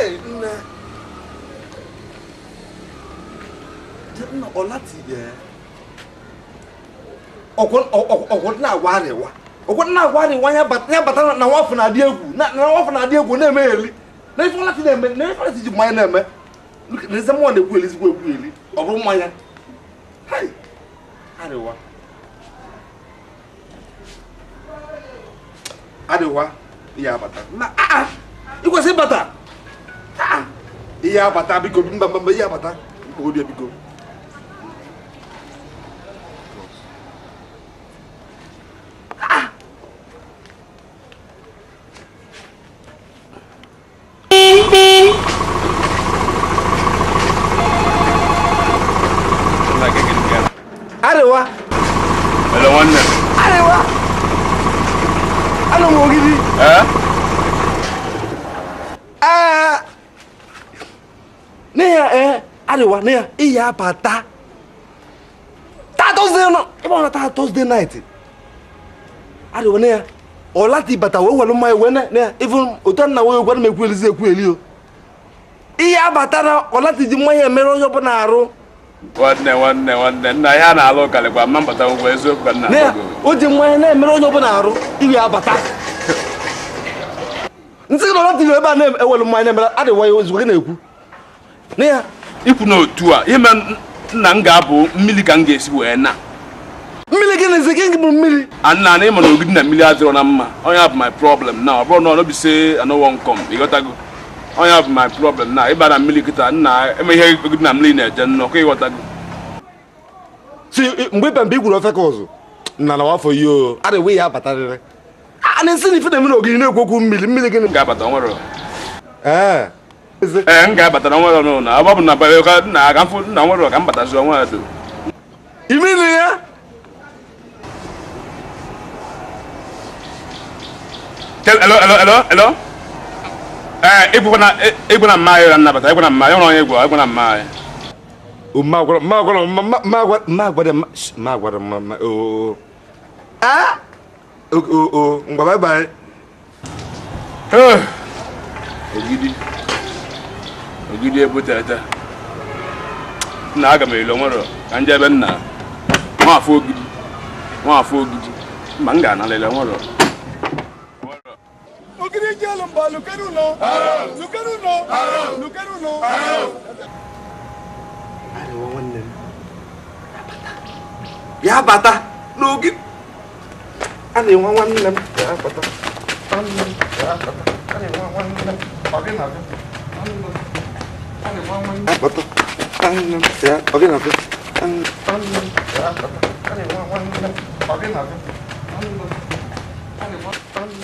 Hey, nne. Nna ọlati ya. Ọkwọ na-agwa arịwa. Ọkwọ na-agwa arịwa ya bata na nwafọ na-adị egwu. Na nwafọ na-adị egwu na-eme eli. Na ife ọlati na-eme, na ife ọlati ji mmanya na-eme. N'eze mmụọ na-ekwu eli ezigbo ekwu eli. Ọ bụrụ mmanya. Hey! Arịwa. Arịwa ihe abata. Na a ị kwesịrị ịbata. Ihe abata biko mba mba ihe abata. Mkpụrụ biko. Arewa. Hello, nwanne. Arewa. Anọ m Ogidi. Eh? Eh. N'ihi Arewa, n'ihi ihe abata. Taa Thursday no, ebe ọ na taa Thursday night. Arewa n'ihi ọ lati bata wee were mmanya wee na even otu nna wee gwara m ekwu elizi ekwu eli o. Ihe abata na ọ lati ji mmanya emere onye ọbụla arụ. Nwanne nna ya na-alụ karịkwa mma mbata ngwa eziokwu ka nna o ji mmanya na-emere onye ọbụla arụ iwe abata nsị gị na ọlati ebe a na-ewelu mmanya na-emere adịwa ya ozugbo gị na-ekwu na ya ikwu n'otu a ihe mere nna m ga-abụ mmiri ka m ga-esi wee na mmiri gị na-ezi gị bụ mmiri nna na ịma na Ogidi na mmiri adịrọ na mma onye bụ my problem na ọ bụrụ na ọ nọbi se I no wan come ịghọtago onye bụ my problem na ịba na mmiri kịta nna eme ihe Ogidi na mmiri na-eje nnọọ ka ịghọtago si mgbe ịba mgbe i gwuru ofe ka ọzọ nna na wafọ ihe o adịwe ya abatarịrị a na-esi na ife na-eme na Ogidi na-ekwu okwu mmiri mmiri gịnị ga-abata nwere ee ee m ga-abata na nwere ọnụ na ọ bụ na nna aga mfụ nna nwere ka m batazi onwe ya do imiri ya Hello. Egwu na mma ya nnabata, egwu na mma ya onye egwu, egwu na mma ya. O ma gwara ma o. Ah! O ngwa bye bye. Ogidi. Ogidi ebutata. Nna aga m elo nwere ka nje ebe nna. Nwa afọ Ogidi. Nwa afọ Ogidi. Ma m ga-analele nwere. Ogidi jelo mba lukeru no. Lukeru no. Lukeru no. Arewa nwanne m. Ya bata n'oge. Arewa nwanne m ya bata. Nwanne m ya bata. Arewa nwanne m. Ọ gị na-abịa. Arewa nwanne m. Bata. Nwanne m ya ọ gị na-abịa. Nwanne m ya bata. Arewa nwanne m. Ọ gị na-abịa. Nwanne m. Arewa nwanne m.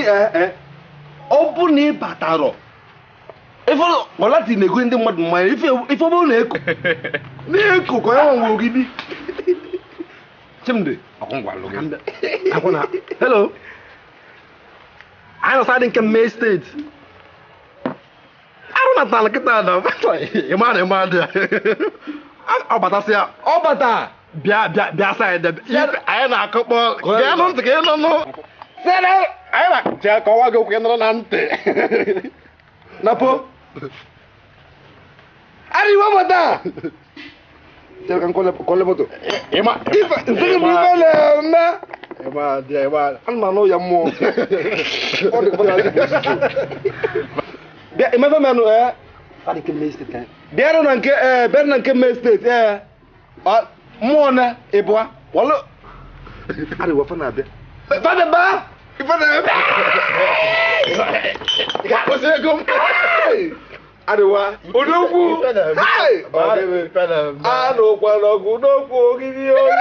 Ee, ọ bụ na ị batarọ ife ọlati na-ego ndị mmadụ mmanya, ife ọ bụrụ na-eko na-eko ka onye nwe Ogidi. Chimdi, akwụna. Hello, anyị nọ sadị nke May steeti arụ natala kịta na ịma na ịma dị ọ batasị ya. Ọ bata. Bịa, bịa, bịa side anyị na-akụkpọ. Gee nụ ntị ka ị nụ nụ sere anyị na jee kọwa gị okwu ị nụrụ na ntị. Na po ariwo bata chere ka m kọle moto. Ịma. Ife nsị bụ ife na-eme. Ịma dị ịma. Ana m anụ ya mmụọ. Ọ dị ka ọ dị bịa emefe menụ ee. Sadị nke May steeti. Bịara na nke ee, bịara na nke May steeti ee. Mmụọ na ịbụa wọlụ ariwo fa na-abịa fada ba ife na-eme. Kwụsị ego m. Ariwa odogwu. Anụkwala ọgụ n'okwu Ogidi oyi,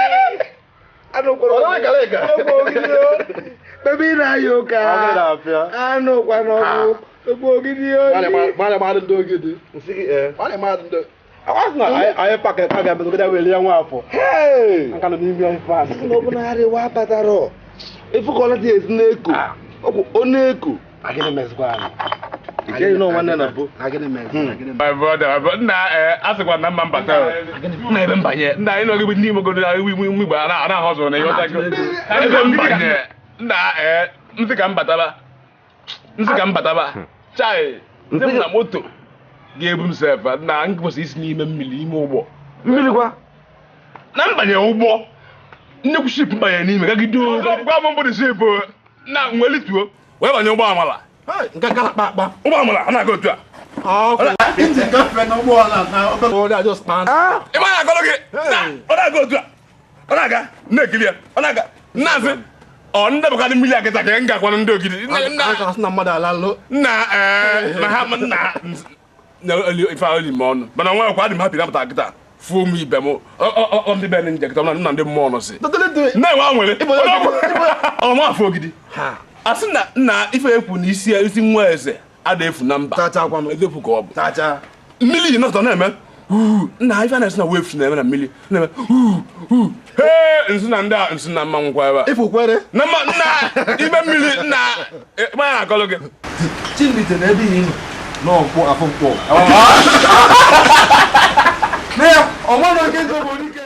anụkwala ọgụ n'okwu Ogidi oyi bebe ị na-aya ụka. Anụkwana ọgụ n'okwu Ogidi oyi. Gbalị mmadụ ndị Ogidi. Nsị gị ee. Gbalị mmadụ ndị anyị pakịrị ka ga-emetụta were ya nwa afọ. Nka nọ n'ime ife a. Sị na ọ bụ na arịwa batara ife ka ọ lati esi na-eko ọkwụ ọ na-eko. Agịnị mezikwa anyị? Ikeghị na nwanne na bụ. Agịnị mezi? My brother, my brother, nna ee, a sịkwa na mma mbata o. Nna, ebe mbanye nna anyị nọgị n'ime ogodo na iwu iwu Igbo a na-ahụ ọzọ na ihe ọta ebe mbanye nna ee, nsị ka mbataba, nsị ka mbataba chai, nsị m na moto ga-ebu m sef na m kwesịrị isi n'ime mmiri ime ụgbọ. Mmiri kwa. Na mbanye ụgbọ nnukwu ship mbanye n'ime gagide gwa m mbụ dị ship na nwelituo wee banye ụgbọ amala. Nke gara akpa akpa. Ụgbọ amala ọ na-aga otu a. Engine gafee na ụgbọala na obere Ọ dị just kpan. Ị ma na-akọrọ gị na ọ na-aga otu a, ọ na-aga na-ekiri ya, ọ na-aga na-asị ọ ndebụkadị mmiri akịta ka m gakwanụ ndị Ogidi nna. Aka sị na mmadụ ala lụ. Nna ee, na ha nna na ife oli m ọnụ mana nwa kwa adị m hapi napụta kịta fuo m ibe m ọ ndị be nje kịta na ndị mmụọ nọ si na-enwe anwere ọma afọ Ogidi. A sị na nna ife ekwu na isi isi nwa eze ada efu na mba. Tacha kwanụ. Eziokwu ka ọ bụ. Tacha. Mmiri nọtọ na-eme huu, nna ife a na-esi na waves na-eme na mmiri na-eme huu huu hee, nsị na ndị a nsị na mmanwụ kwa ebe a. Ifu kwere. Na mma nna ime mmiri nna mmanya na-akọlụ gị. Chimdi na ebe ihe nọ n'ọkwụ afọ mkpọ. Na ya ọnwa na nke bụ ike.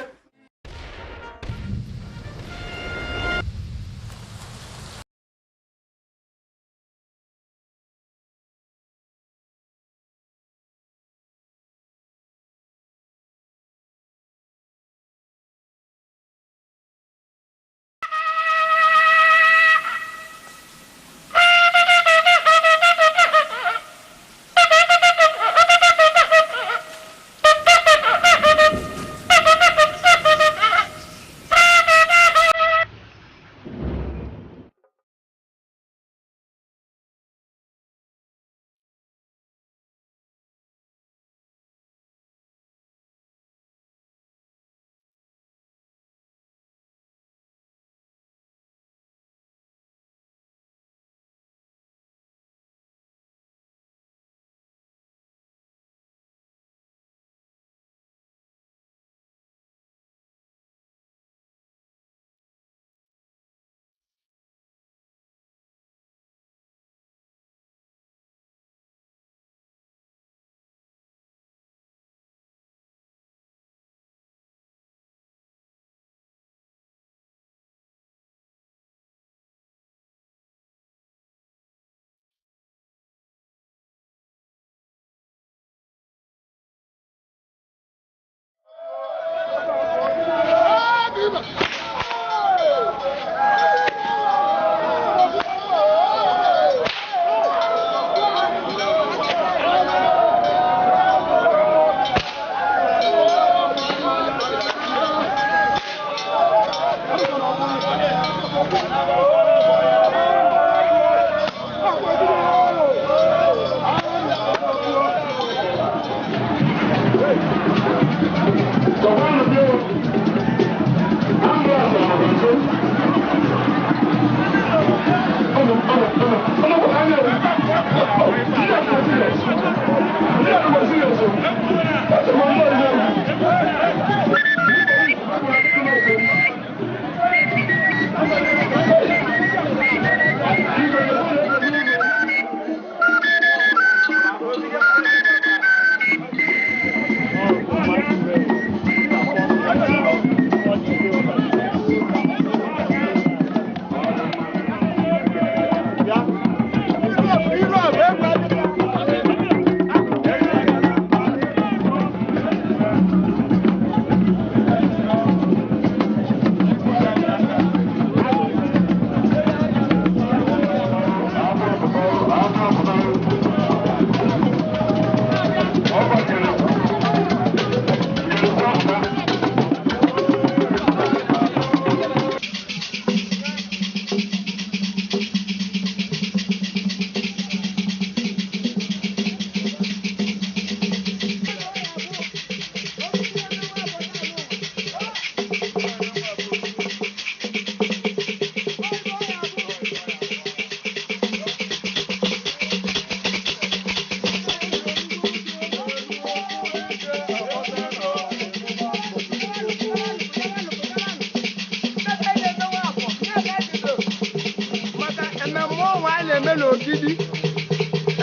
na-eme n'Ogidi.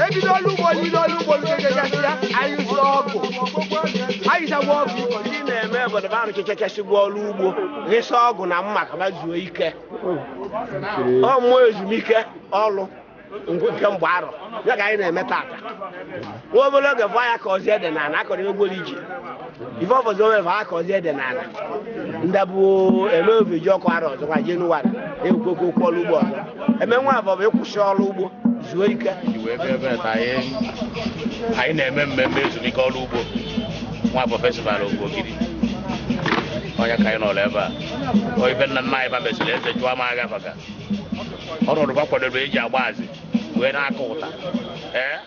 Ebido ọrụ ugbo niile ọrụ ugbo lụgegachasịa ayụzi ọgụ. Ayụzagwa ọgụ iko ndị na-eme obodo ba arụchachachasịgwa ọrụ ugbo ghịsa ọgụ na mma ka ma zuo ike. Ọ mmụọ ezumike ọrụ nke mgbe arọ ya ka anyị na-eme tata. Nwa obere oge vụọ ya ka ọzọ ede n'ala akọrọ egboro iji. Ife ọfọzọ onwe vụọ ya ka ọzọ ede n'ala. Ndabụ eme obi ji ọkụ arọ ọzọ kwa Jenụwarị ekwekwe okwu ọrụ ugbo ọzọ. Eme nwa afọ bụ ịkwụsị ọrụ ugbo zuo ike. Wee bịa ebe a anyị na-eme mmemme ezumike ọrụ ugbo Nwafọ festival Ogidi. Onye ka anyị nọrọ ebe a ibe nna nna anyị ba mesịrị eze jụọ m agha maka ọnọdụ ba kwadoro eji agba azị wee na-akụ ụta ee.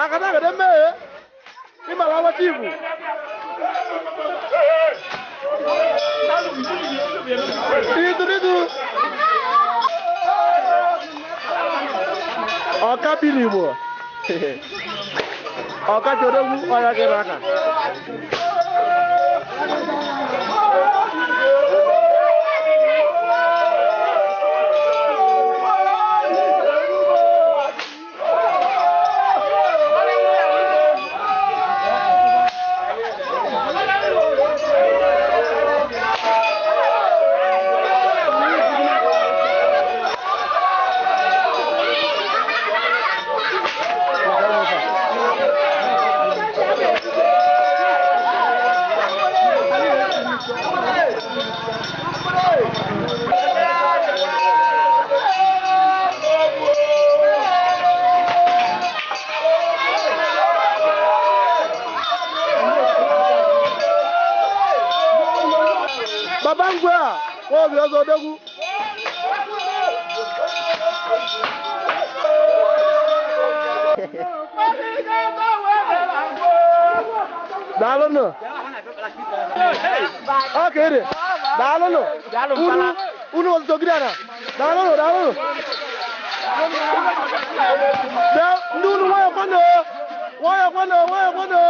Akata agodo mee. Ịmara awa chifu. Iduridu. Ọka biri Igbo. Ọka chọrọ egwu ọya gị n'aka. Baba ngwe a, obi ọzọ odogwu. Daalụnụ. Ọ ka ede. Daalụnụ. Unu unu ọzọ gidi ana. Daalụnụ daalụnụ. Bịa ndị unu nwayọ kwanụ. Nwayọ kwanụ nwayọ kwanụ.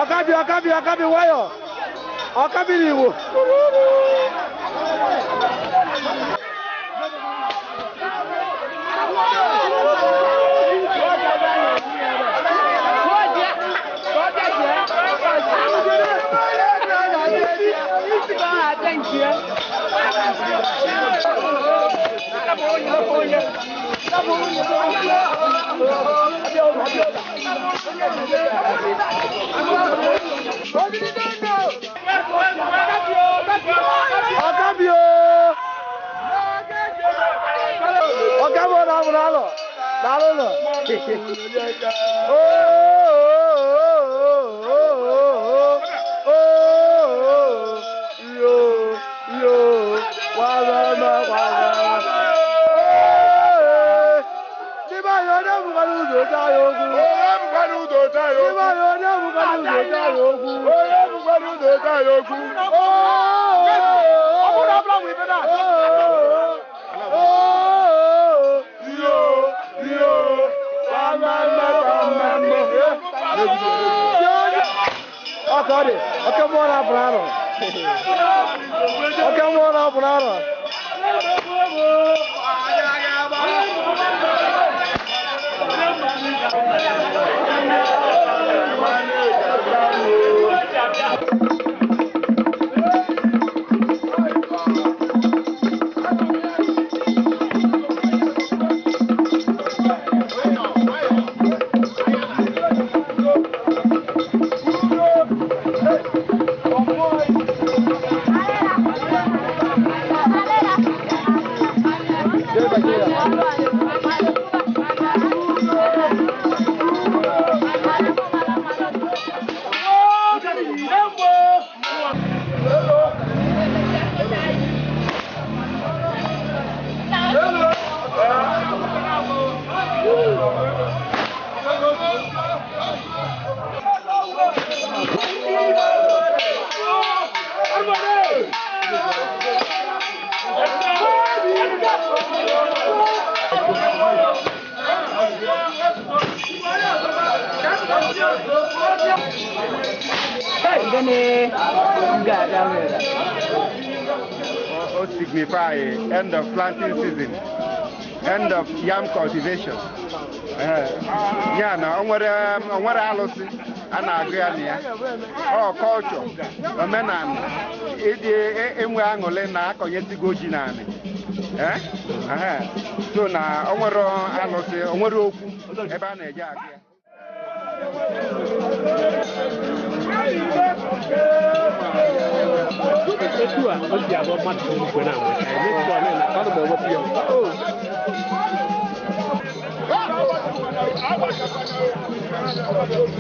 Ọkabi ọkabi ọkabi nwayọ. Ọkabi n'Igbo. Ọkabi o. Ọkabi ọ na-abụ n'alọ. Daalụnụ. Ọkọdị, oke mmụọ na-apụrụ arọ. Oke mmụọ na-apụrụ arọ. Gịnị ga-abịa mere? O signify end of planting season, end of yam cultivation. Ya na o nwere alụsị a na-agụ ya na ya. Ọ culture, omenala, ịdị enwe aṅụrị na akọnyesigo ji n'anị. So na o nwere alụsị, o nwere okwu ebe a na-eje agụ ya. Etu a o si abụ mmadụ ikwe na ama ka anyị mekọ na na kọrọ ma ewepụ ya.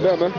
Bẹ́ẹ̀.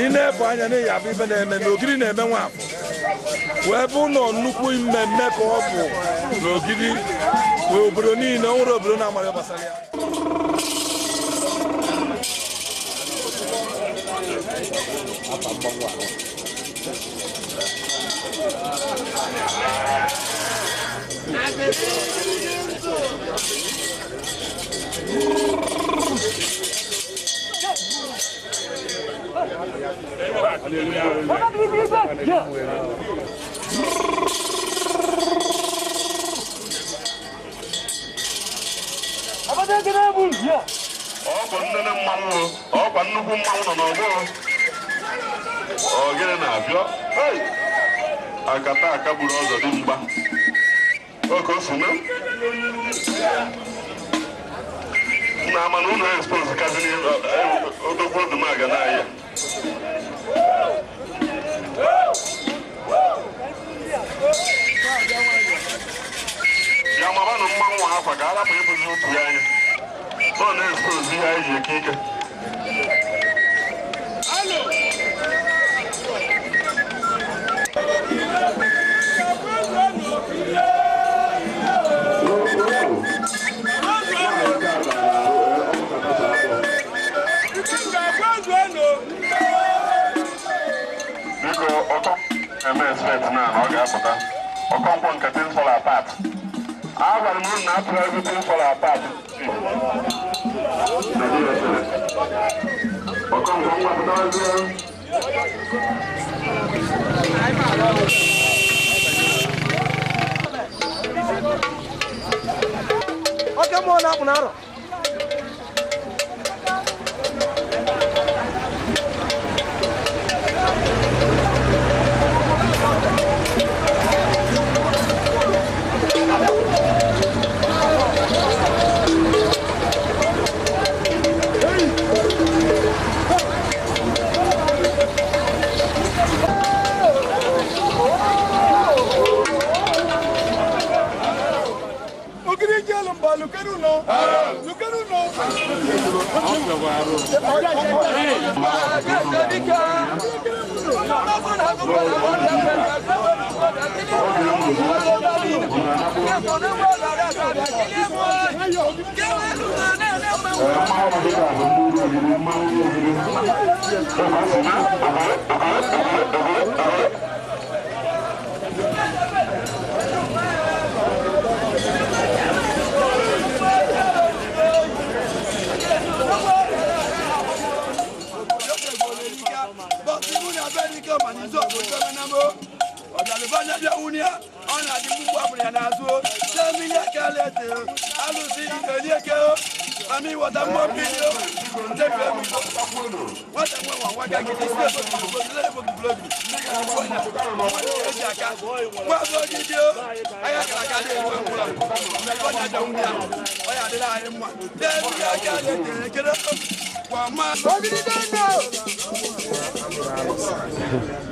Ị na-ebu anya na ya bụ ibe na-eme n'Ogidi na-eme Nwafọ wee bụ ụlọ nnukwu mmemme ka ọ bụ n'Ogidi wee obodo niile o nwere obodo na-amara gbasara ya. Ọ bụ nnene mmanwụ, ọkwa nnukwu mmanwụ nọ n'ọgbọ. Ogene na-abịa. Akata aka gburu ọzọ dị mgba. Oke o si mee. Na amana ụlọ expose kazi odogwu odumaga n'ahịa. Ya mabanụ mmanwụ akwa ka arapụ ịbụzi otu ya anya. Ọ na-expose ihe anyị ji eke ike. Biko ọkọ eme expect na ọ ga-apụta Ọkọnkwọ nke Things Fall Apart. Agwara m unu na atụrụ everything fall apart. Ọkọnkwọ nwapụtazie. Oke mmụọ na-apụ n'arọ.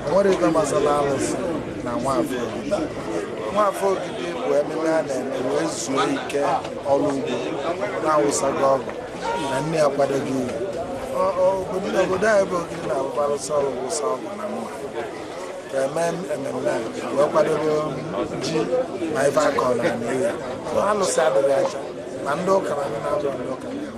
Nwere ife gbasara alụsị na Nwafọ Ogidi. Nwafọ Ogidi bụ ememe a na-eme wee zuo ike ọrụ ugbo na-awụsago ọgụ na nne ya kwadoghị ihe. Obodo anyị bụ Ogidi na-abụkwa alụsị ọrụ wụsa ọgụ na mma ka eme ememme a wee kwadobe ji ma ife akọ na ala ya. Alụsị adịghị acha ma ndị ụka ma ndị na-abụghị ndị ụka na-eme.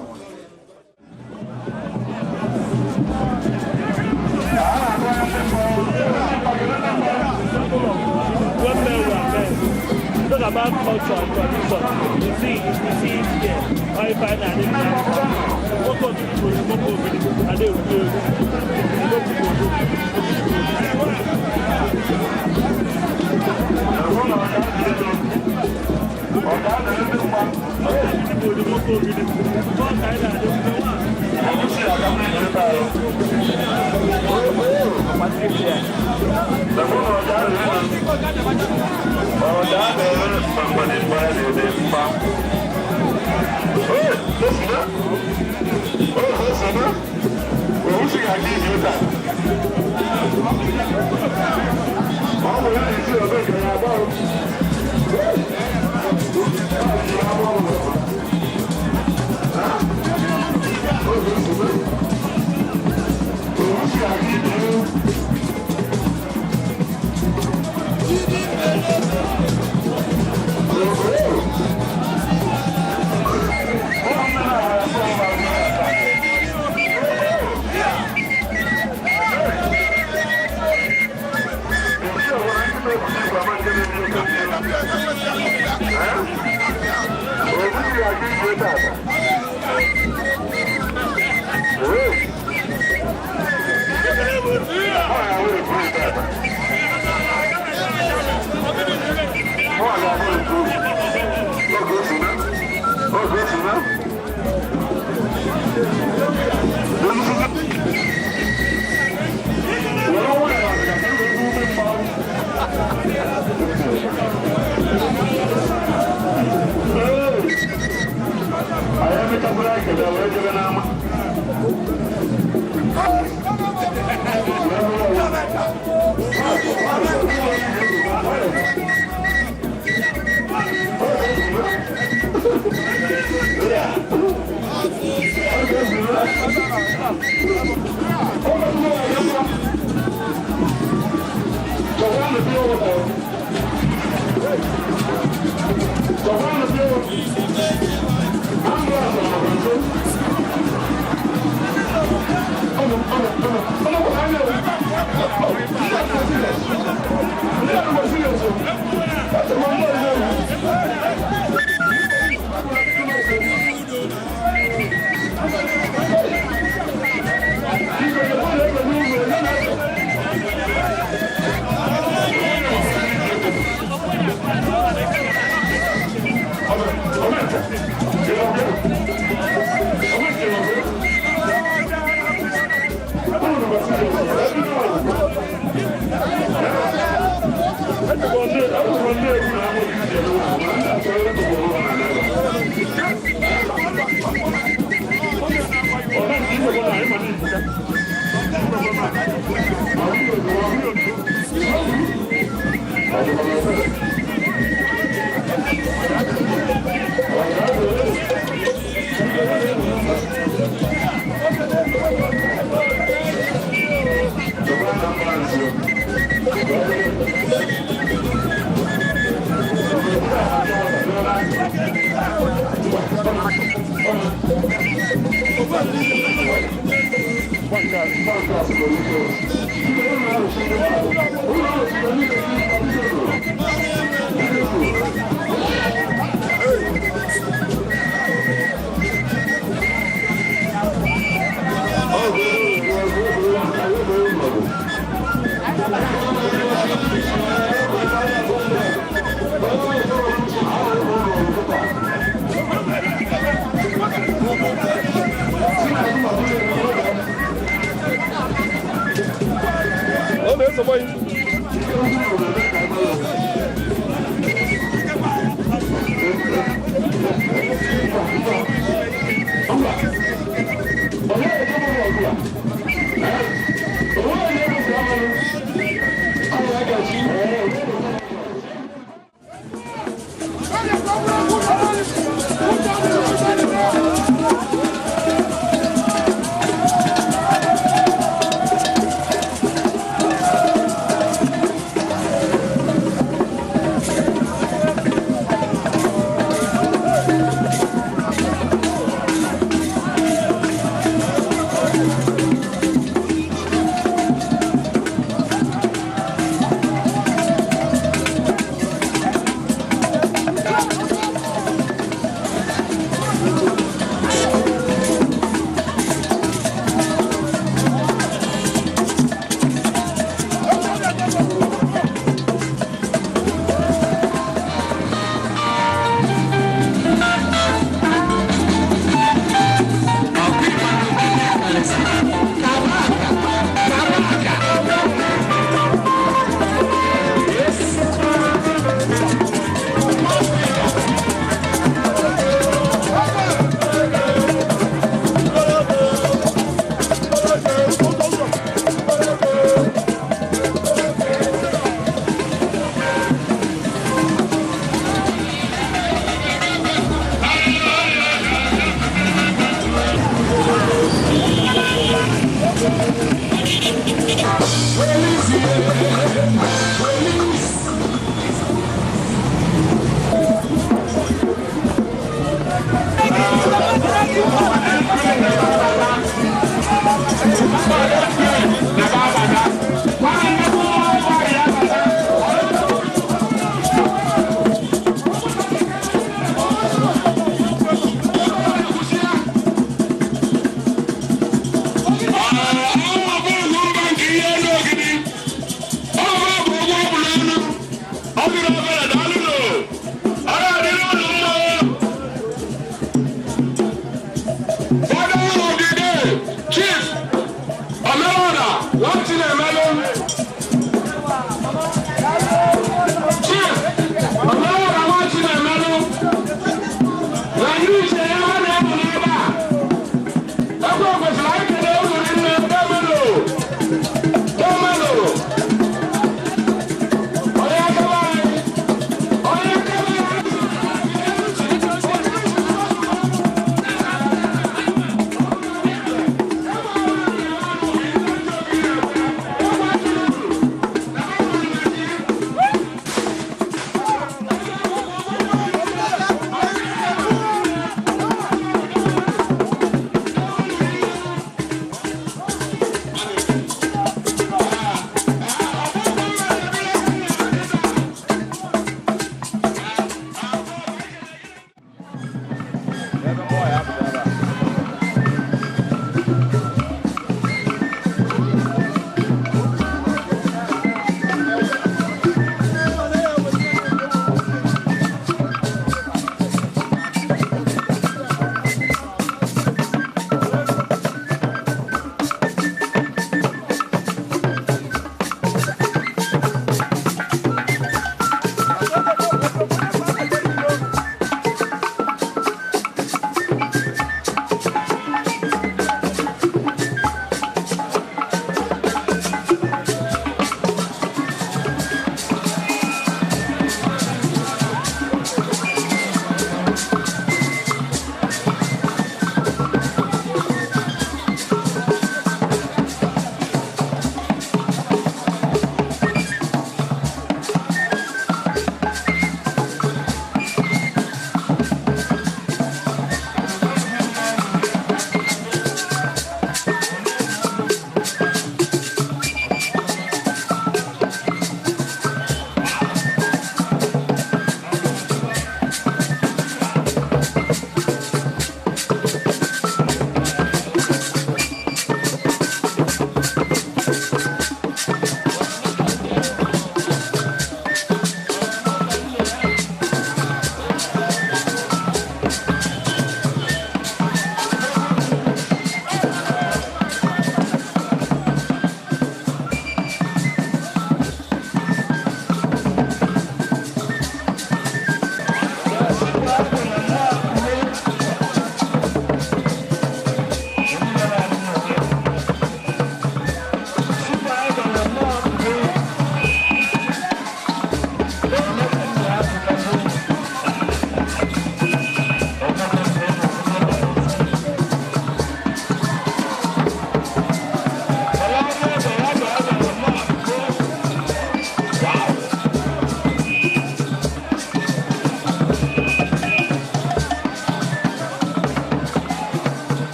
When men were men, you talk about culture and tradition, you see it here. How you find an What got you to and they will do sọgbọ yi.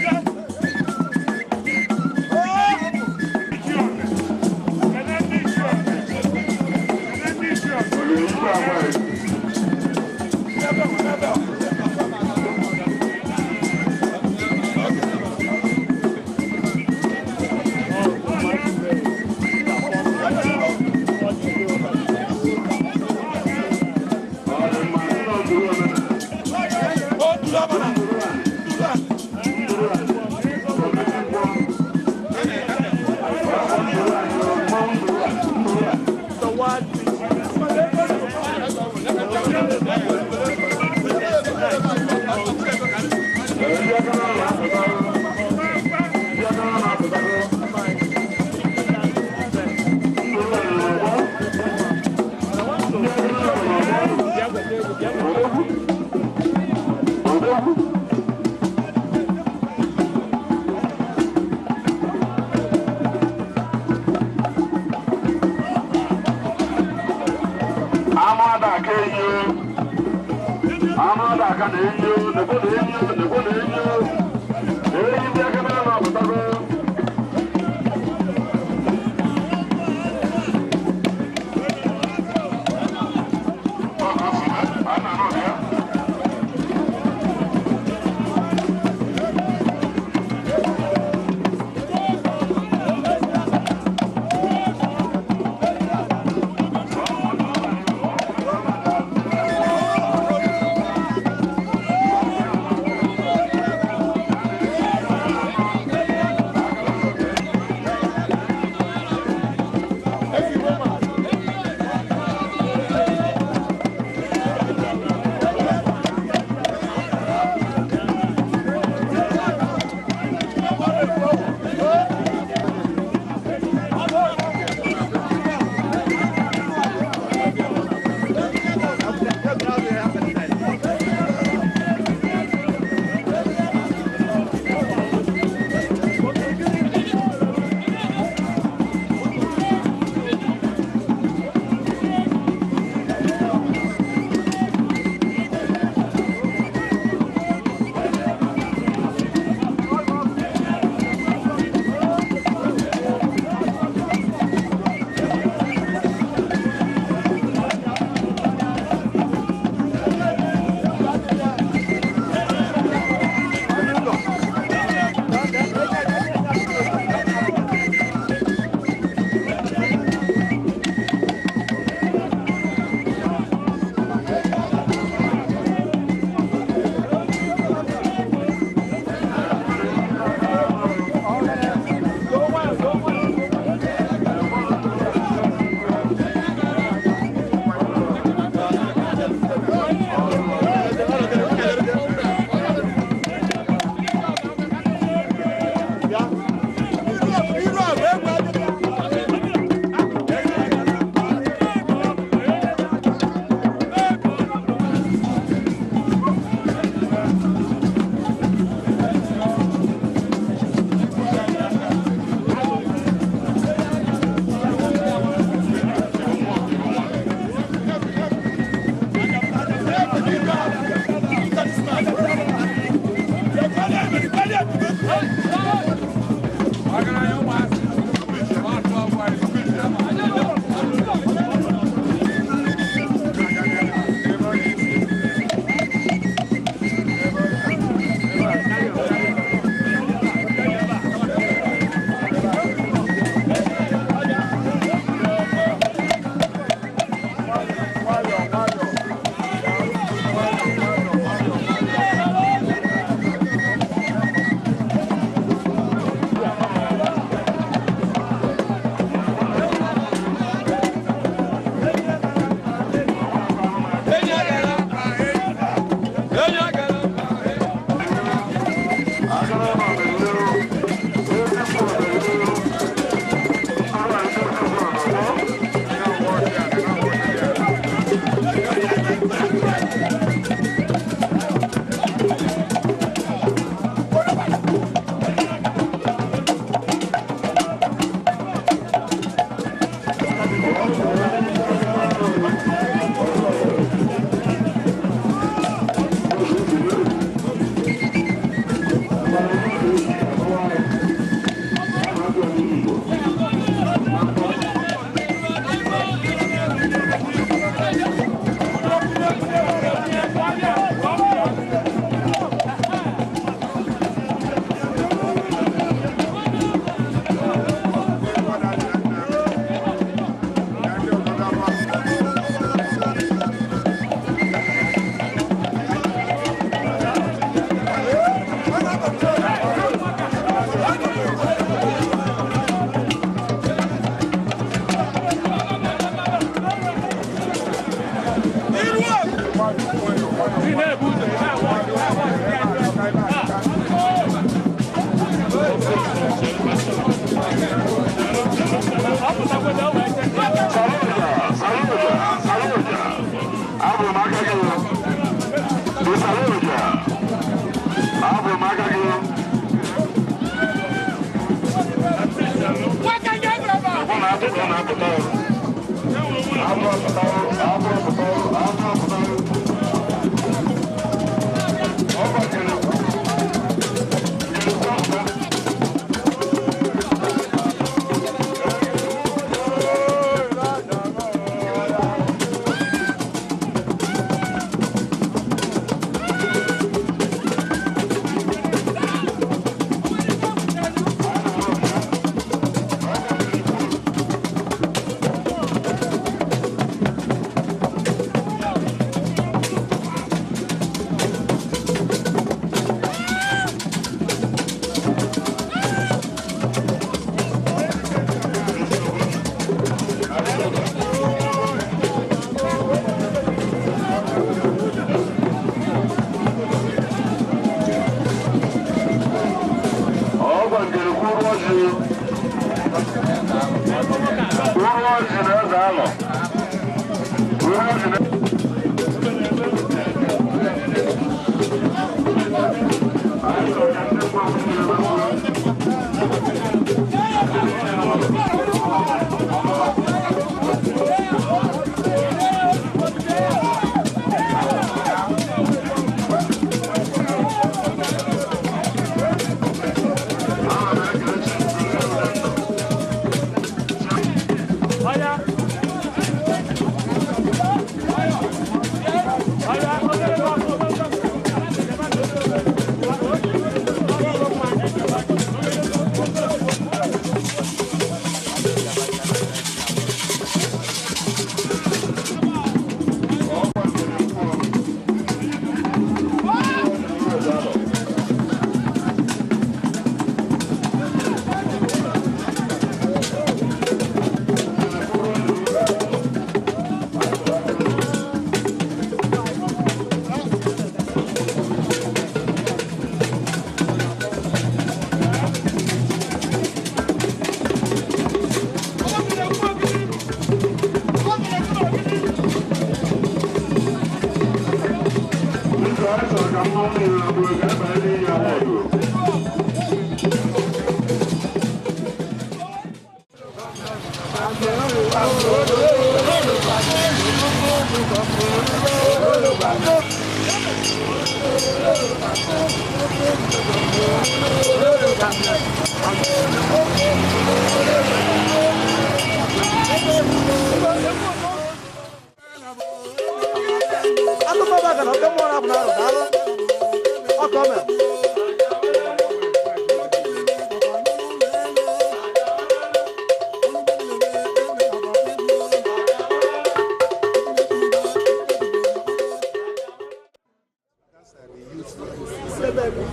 Yeah. Aka na enyo, nekwe na enyo, nekwe na enyo. Enyi ndị aka na apụtago. anyị chọrọ ka mmanwụ niile na-abụrụ ka abanye n'inye awọdụ.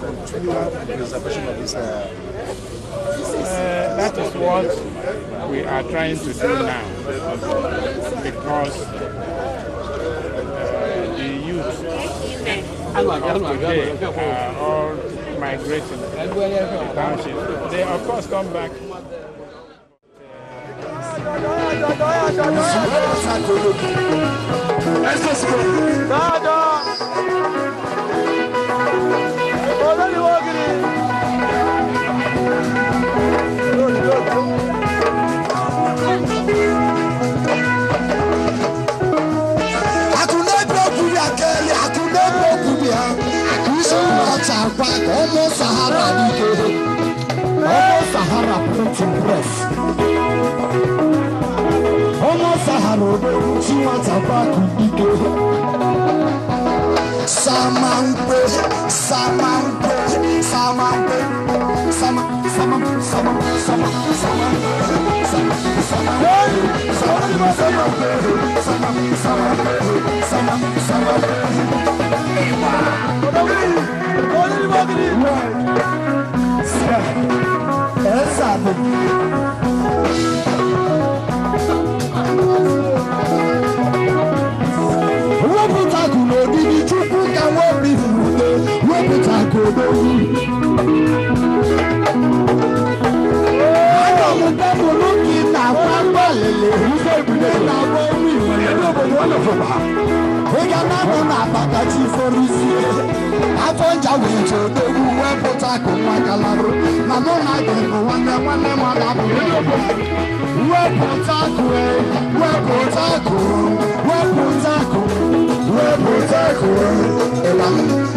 Preservation of this. That is what we are trying to do now, because the youth of today are all migrating to the townships. They of course come back. Ọmọ Sahara dike, ọmọ Sahara printing press, ọmọ Sahara odogwu tí nwata gbakụ dike. Samampe, samampe, samampe, sama, sama, sama, sama, sama, sama, sama, sama, samampe, sama, samampe, sama, samampe. Wepụta akụ n'ogidi Chukwu ka nwobi hụrụ wepụta akụ n'ogidi. Anọ m tebụl gị na-agba mgbalịlị ife na-agba ọnụ igwe. Ị ga na-anọ n'akpa ka chi fọrụzie. Afọ nja wee chọọ odogwu wepụta akụ nwa kalarụ na mụ na gị bụ nwanne nwanne m adabụ. Wepụta akụ wepụta akụ wepụta akụ wepụta akụ ịba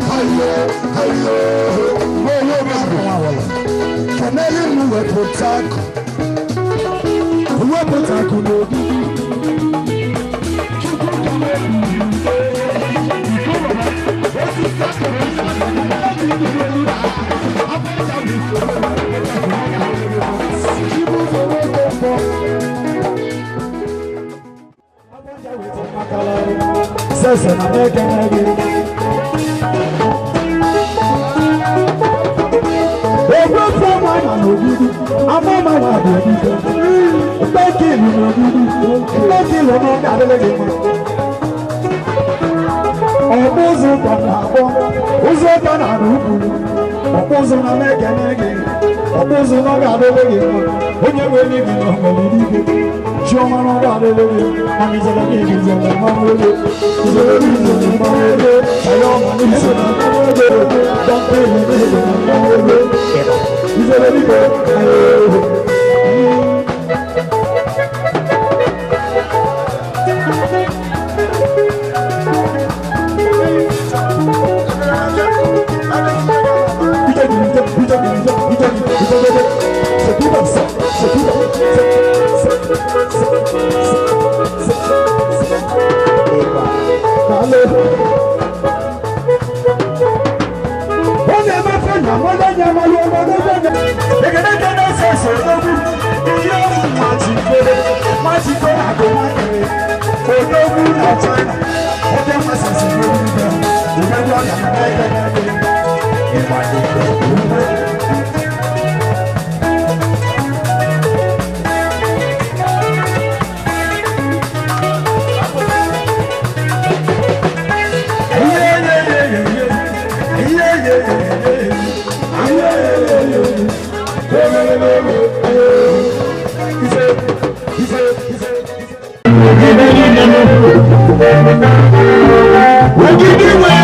hayo hayo onye obi abụ nwa wọlọ kenelu m wepụta akụ wepụta akụ n'ogidi. Chukwu ka Sese na meke meke. Ogwe fún ọmọ àná n'ogidi, amọ́ ọmọ àwọn àbí ogidi. Mbẹ́kì ìlú n'ogidi, mbẹ́kì ìlú n'ọ̀gá adélégé mọ́. Ọ̀pọ̀ ụzọ ụkọ na-akpọ, ụzọ ụkọ na-arụ ukwu. Ọ̀pọ̀ ụzọ na meke meke, ọ̀pọ̀ ụzọ n'ọ̀gá adélégé mọ́. Onye nwere ibi na nwere dike. Chioma n'ọ̀gá adélégé, mana izere n'ibi izere mmanwụ ego. Izere n'ibi izere mmanwụ ego. Ayọ ọma n'izere mmanwụ ego. Dọkịta ilu n'izere mmanwụ ego. Izere dike, ayo. Ogidi.